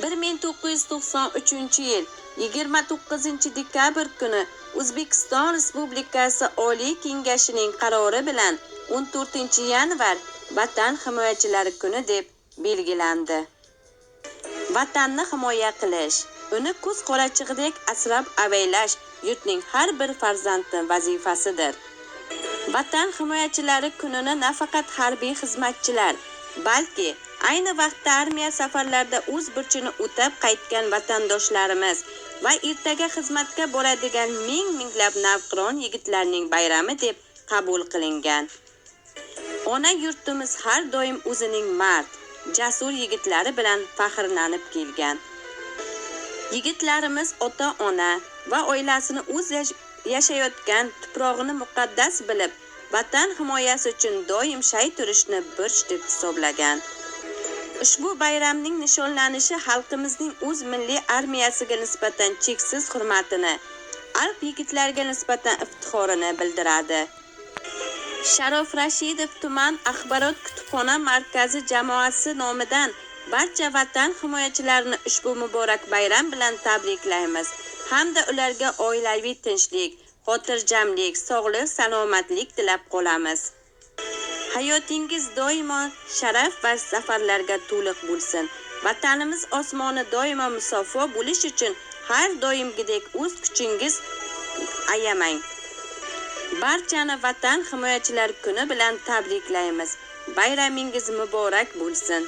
1993-yil 29-dekabr kuni O'zbekiston Respublikasi Oliy Kengashining qarori bilan 14-yanvar Vatan himoyachilari kuni deb belgilandi. Vatanni himoya qilish, uni ko'z qorachig'idek asrab avaylash yurtning har bir farzandi vazifasidir. Vatan himoyachilari kunini nafaqat harbiy xizmatchilar, balki ayni vaqtda armiya safarlarida o'z burchini o'tab qaytgan vatandoshlarimiz va ertaga xizmatga boradigan ming-minglab navqiron yigitlarning bayrami deb qabul qilingan. Ona yurtimiz har doim o'zining mard, jasur yigitlari bilan faxrlanib kelgan. Yigitlarimiz ota-ona va oilasini o'z yashayotgan tuprog'ini muqaddas bilib, vatan himoyasi uchun doim shay turishni burch deb hisoblagan. Ushbu bayramning nishonlanishi xalqimizning o'z milliy armiyasiga nisbatan cheksiz hurmatini, alp yigitlarga nisbatan iftixorini bildiradi. Sharof Rashidov tuman axborot kutubxona markazi jamoasi nomidan barcha vatan himoyachilarini ushbu muborak bayram bilan tabriklaymiz hamda ularga oilaviy tinchlik, xotirjamlik, sog'lik, salomatlik tilab qolamiz. Hayotingiz doimo sharaf va zafarlarga to'liq bo'lsin. Vatanimiz osmoni doimo musaffo bo'lish uchun har doimgidek o'z kuchingiz ayamang. Barchani Vatan himoyachilari kuni bilan tabriklaymiz. Bayramingiz muborak bo'lsin.